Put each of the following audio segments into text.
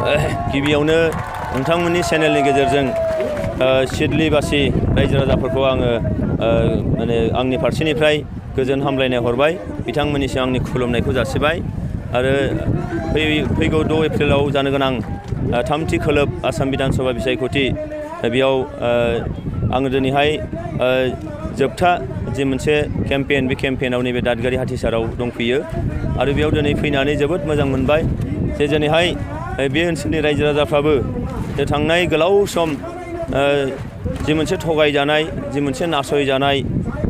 गिबियावनो नोंथांमोननि चेनेलनि गेजेरजों सिडलीबासि रायजो राजाफोरखौ आङो माने आंनि फारसेनिफ्राय गोजोन हामलायनाय हरबाय। बिथांमोननिसिम आंनि खुलुमनायखौ जासिबाय आरो फैगौ 6 एप्रिलाव जानो गोनां थामथि खोलोब आसाम बिधान सभा बिसायख'थि बेयाव आङो दिनैहाय जोबथा जे मोनसे केम्पेइन बे केम्पेइनाव नैबे दादगारि हाथिसाराव दंफैयो आरो बेयाव दिनै फैनानै जोबोद मोजां मोनबाय जे दिनैहाय बे ओनसोलनि रायजो राजाफ्राबो जे थांनाय गोलाव सम जि मोनसे थगायजानाय जि मोनसे नासयजानाय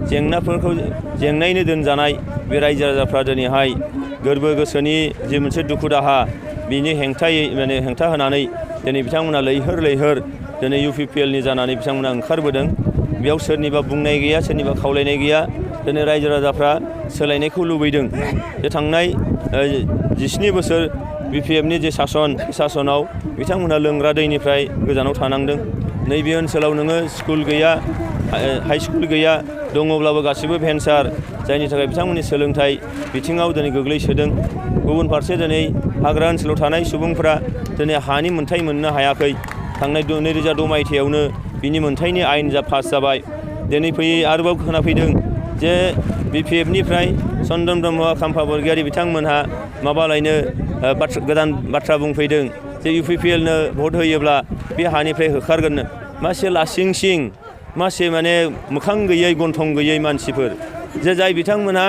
जेंनायैनो दोनजानाय बे रायजो राजाफ्रा दिनैहाय गोरबो गोसोनि जि मोनसे दुखु दाहा बिनि हेंथा होनानै दिनै बिथांमोना लैहोर दिनै UPPLनि जानानै बिथांमोना ओंखारबोदों। बेयाव सोरनिबा बुंनाय गैया, सोरनिबा खावलायनाय गैया। दिनै रायजो राजाफ्रा सोलायनायखौ लुबैदों। जे थांनाय 17 बोसोर BPFनि जे सासनाव बिथांमोना लोंग्रा दैनिफ्राय गोजानाव थानांदों। नैबे ओनसोलाव नोङो स्कुल गैया, हाइ स्कुल गैया, दङब्लाबो गासिबो भेन्सार, जायनि थाखाय बिथांमोननि सोलोंथाइ बिथिङाव दिनै गोग्लैसोदों। गुबुन फारसे दिनै हाग्रा ओनसोलाव थानाय सुबुंफोरा दिनै हानि मोन्थाय मोननो हायाखै। थांनाय 2006 मायथाइयावनो बिनि मोन्थायनि आयेन पास जाबाय। दिनै आरोबाव खोनाफैदों जे BPFनिफ्राय चन्दन ब्रह्म, खाम्फा बरगयारी बिथांमोनहा माबालायनो गोदान बाथ्रा बुंफैदों जे UPPLनो भट होयोब्ला बे हानिफ्राय होखारगोननो। मासे लासिंसिं, मासे माने मोखां गैयै, गन्थं गैयै मानसिफोर जे जाय बिथांमोनहा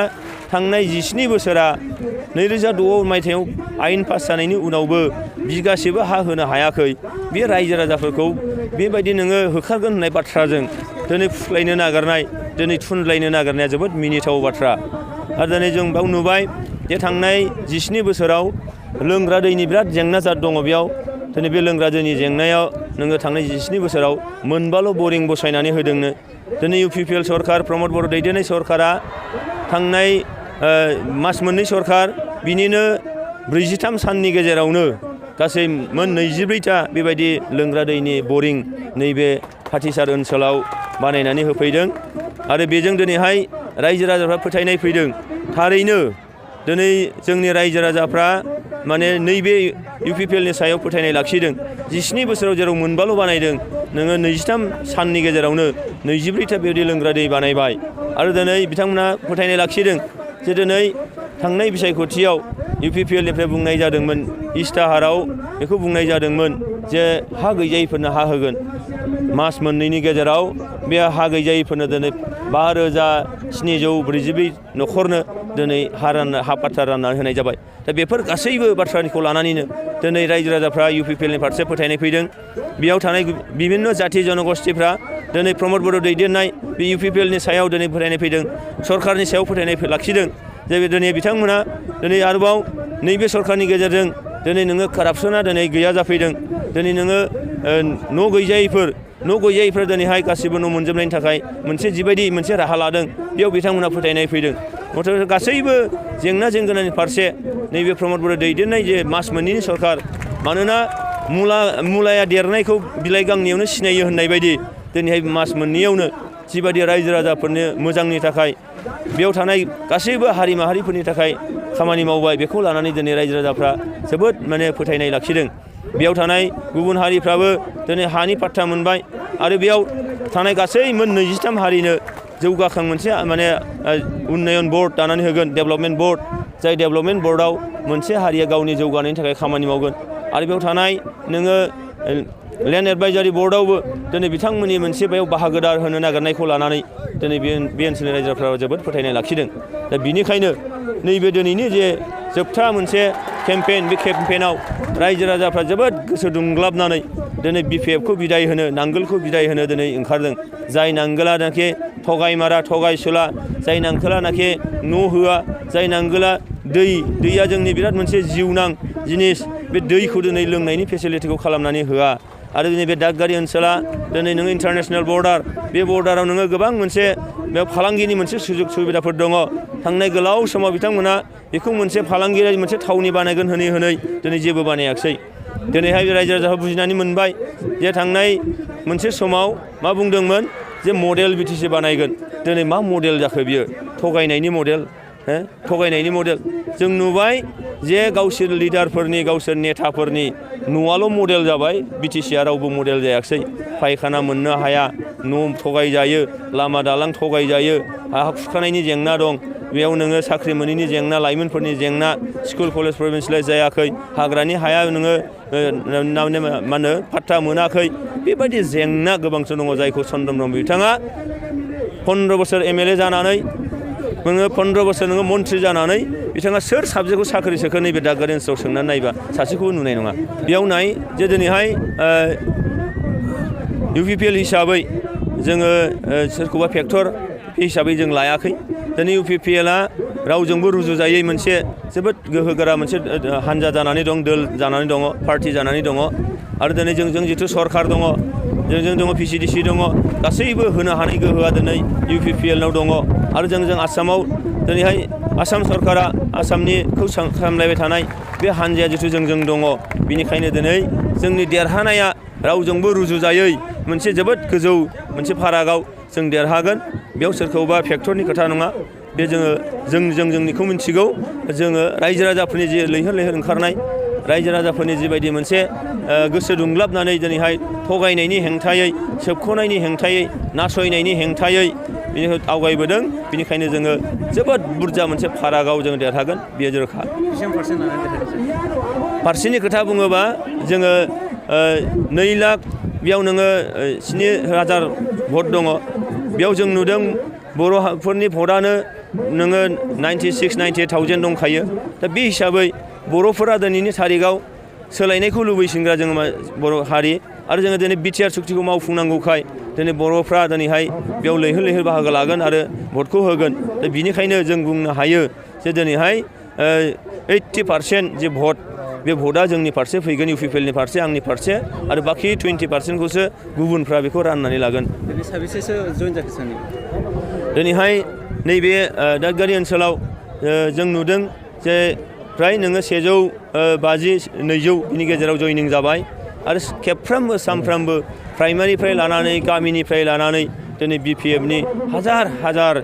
थांनाय 17 बोसोरा 2006 मायथाइयाव आयेन पास जानायनि उनावबो बिगासेबो हा होनो हायाखै। बे रायजो राजाफोरखौ बेबायदि नोङो होखारगोन होननाय बाथ्राजों दिनै फुस्लायनो नागारनाय, दिनै थुनलायनो नागारनाया जोबोद मिनिथाव बाथ्रा। आरो दिनै जों बेयाव नुबाय जे थांनाय 17 बोसोराव लोंग्रा दैनि बिराद जेंना दङ बेयाव। दिनै बे लोंग्रा दैनि जेंनायाव नोङो थांनाय 17 बोसोराव मोनबाल' बरिं बसायनानै होदोंनो। दिनै UPPL सरकार, प्रमद बर' दैदेननाय सरकारा थांनाय मास मोननै सरकार, बिनिनो 43 साननि गेजेरावनो गासै मोन 24टा बेबायदि लोंग्रा दैनि बरिं नैबे हाथिसार ओनसोलाव बानायनानै होफैदों। आरो बेजों दिनैहाय रायजो राजाफ्रा फोथायनाय फैदों। थारैनो दिनै जोंनि रायजो राजाफ्रा माने नैबे UPPLनि सायाव फोथायनाय लाखिदों। 17 बोसोराव जेराव मोनबाल' बानायदों, नोङो 23 साननि गेजेरावनो 24टा बेबायदि लोंग्रा दै बानायबाय। आरो दिनै बिथांमोना फोथायनाय लाखिदों जे दिनै थांनाय बिसायख'थियाव UPPLनिफ्राय बुंनाय जादोंमोन, इस्ताहाराव बेखौ बुंनाय जादोंमोन जे हा गैजायिफोरनो हा होगोन। मास मोननैनि गेजेराव बे हा गैजायिफोरनो दिनै 5,742 न'खरनो दिनै हा पाट्टा राननानै होनाय जाबाय। दा बेफोर गासैबो बाथ्राखौ लानानैनो दिनै रायजो राजाफ्रा UPPLनि फारसे फोथायनाय फैदों। बेयाव थानाय बिभिन्न जाथि जनगोष्ठीफ्रा दिनै प्रमद बर' दैदेननाय बे UPPLनि सायाव दिनै फोथायनाय फैदों। सरकारनि सायाव फोथायनाय लाखिदों जे दिनै बिथांमोना दिनै आरोबाव नैबे सरकारनि गेजेरजों दिनै नोङो कारापसना दिनै गैया जाफैदों। दिनै नोङो न' गैजायिफोर दिनैहाय गासिबो न' मोनजोबनायनि थाखाय जिबायदि मोनसे राहा लादों, बेयाव बिथांमोना फोथायनाय फैदों। मथ'थे गासैबो जेंना जेंगोनानि फारसे नैबे प्रमद बर' दैदेननाय जे मास मोननैनि सरकार, मानोना मुलाया देरनायखौ बिलाइ गांनैयावनो सिनायो होननाय बायदि दिनैहाय मास मोननैयावनो जिबायदि रायजो राजाफोरनो मोजांनि थाखाय, बेयाव थानाय गासैबो हारि माहारिफोरनि थाखाय खामानि मावबाय। बेखौ लानानै दिनै रायजो राजाफ्रा जोबोद माने फोथायनाय लाखिदों। बेयाव थानाय गुबुन हारिफ्राबो दिनै हानि पाट्टा मोनबाय। आरो बेयाव थानाय गासै मोन 23 हारिनो जौगाखां मोनसे माने उन्नयन बर्ड दानानै होगोन, डेभेलपमेन्ट बर्ड। जाय डेभेलपमेन्ट बर्डआव मोनसे हारिया गावनि जौगानायनि थाखाय खामानि मावगोन। आरो बेयाव थानाय नोङो लेन्ड एडभाइजारि बर्डआवबो दिनै बिथांमोननि मोनसे बेयाव बाहागोदार होनो नागिरनायखौ लानानै दिनै बे ओनसोलनि रायजोफ्रा जोबोद फोथायनाय लाखिदों। दा बिनिखायनो नैबे दिनैनि जे जोबथा मोनसे केम्पेइन, बे केम्पेइनाव रायजो राजाफ्रा जोबोद गोसो दुंग्लाबनानै दिनै BPFखौ बिदाय होनो, नांगोलखौ बिदाय होनो दिनै ओंखारदों। जाय नांगोलानाखि थगायमारा, थगायसुला, जाय नांगोलानाखि न' होआ, जाय नांगोला दैया जोंनि बिराद मोनसे जिउनां जिनिस, बे दैखौ दिनै लोंनायनि फेसिलिटिखौ खालामनानै होआ। आरो दिनै बे दादगारि ओनसोला दिनै नोङो इन्टारनेसनेल बर्डार, बे बर्डाराव नोङो गोबां मोनसे बेयाव फालांगिनि मोनसे सुजुग सुबिदाफोर दङ। थांनाय गोलाव समाव बिथांमोना बेखौ मोनसे फालांगियारि मोनसे थावनि बानायगोन होनै दिनै जेबो बानायाखिसै। दिनैहाय रायजो राजाफ्रा बुजिनानै मोनबाय जे थांनाय मोनसे समाव मा बुंदोंमोन जे मडेल BTC बानायगोन। दिनै मा मडेल जाखो बियो? थगायनायनि मडेल, थगायनायनि मडेल जों नुबाय जे गावसोर लिडारफोरनि गावसोर नेताफोरनि न'आल' मडेल जाबाय बिटिसिआ रावबो मडेल जायाखिसै फायखाना मोननो हाया न' थगायजायो लामा दालां थगायजायो हा खुरखानायनि जेंना दं बेयाव नोङो साख्रि मोनैनि जेंना लाइमोनफोरनि जेंना स्कुल कलेजफोर मोनसेलाय जायाखै हाग्रानि हाया नोङो मा होनो पाट्टा मोनाखै बेबायदि जेंना गोबांसो दङ जायखौ चन्द्र ब्रह्म बिथाङा 15 बोसोर MLA जानानै नोङो 15 बोसोर नोङो मन्थ्रि जानानै बिथाङा सोर साबजेक्टखौ साख्रि सोखो नैबे दागगार ओनसोलाव सोंनानै नायबा सासेखौबो नुनाय नङा बेयाव नाय जे दिनैहाय UPPL हिसाबै जोङो सोरखौबा फेक्टर हिसाबै जों लायाखै दिनै UPPLआ रावजोंबो रुजुजायै मोनसे जोबोद गोहोगोरा मोनसे हानजा जानानै दं दोल जानानै दङ पार्टि जानानै दङ आरो दिनै जों जिथु सरखार दङ जों दङ PCDC दङ गासैबो होनो हानाय गोहोआ दिनै UPPLनाव दङ आरो जों आसामाव दिनैहाय आसाम सरकारा आसामनिखौ सामलायबाय थानाय बे हानजाया जिथु जों दङ बेनिखायनो दिनै जोंनि देरहानाया रावजोंबो रुजुजायै मोनसे जोबोद गोजौ मोनसे फारागाव जों देरहागोन बेयाव सोरखौबा फेक्टरनि खोथा नङा बे जोंनिखौ मिथिगौ जोङो रायजो राजाफोरनि जे लैहोर लैहोर ओंखारनाय रायजो राजाफोरनि जिबायदि मोनसे गोसो दुंग्लाबनानै दिनैहाय थगायनायनि हेंथायै सोबख'नायनि हेंथायै नासयनायनि हेंथायै बिनिखौ आवगायबोदों बेनिखायनो जोङो जोबोद बुरजा मोनसे फारागाव जों देरहागोन बेयो रोखा पारसेन्टनि खोथा बुङोबा जोङो 2 लाख बेयाव नोङो 7,000 भट दङ बेयाव जों नुदों बर'फोरनि भटआनो नोङो 96-98,000 दंखायो दा बे हिसाबै बर'फोरा दिनैनि थारिखआव सोलायनायखौ लुबैसिनग्रा जोङो बर' हारि आरो जोङो दिनै बिटिआर सुक्तिखौ मावफुंनांगौखाय दिनै बर'फ्रा दिनैहाय बेयाव लैहोर लैहोर बाहागो लागोन आरो भटखौ होगोन दा बिनिखायनो जों बुंनो हायो जे दिनैहाय 80% जे भट बे भटआ जोंनि फारसे फैगोन UPPLनि फारसे आंनि फारसे आरो बाखि 20%खौसो गुबुनफ्रा बेखौ राननानै लागोन साबेसेसो जइन जाखो साननि दिनैहाय नैबे दादगारि ओनसोलाव जों नुदों जे फ्राय नोङो 150-200 बिनि गेजेराव जइनिं जाबाय आरो खेबफ्रोमबो सानफ्रामबो प्राइमारिनिफ्राय लानानै गामिनिफ्राय लानानै दिनै BPFनि हाजार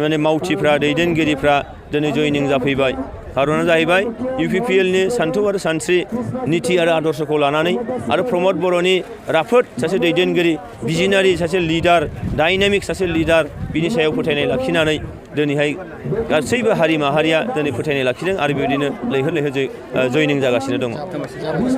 माने मावथिफ्रा दैदेनगिरिफ्रा दिनै जइनिं जाफैबाय खारना जाहैबाय UPPLनि सान्थौ आरो सानस्रि नीति आरो आदर्शखौ लानानै आरो प्रमद बर'नि राफोद सासे दैदेनगिरि बिजिनारि सासे लिडार डाइनामिक सासे लिडार बिनि सायाव फोथायनाय लाखिनानै दिनैहाय गासैबो हारि माहारिया दिनै फोथायनाय लाखिदों आरो बेबायदिनो लैहोर लैहोर जइनिं जागासिनो दङ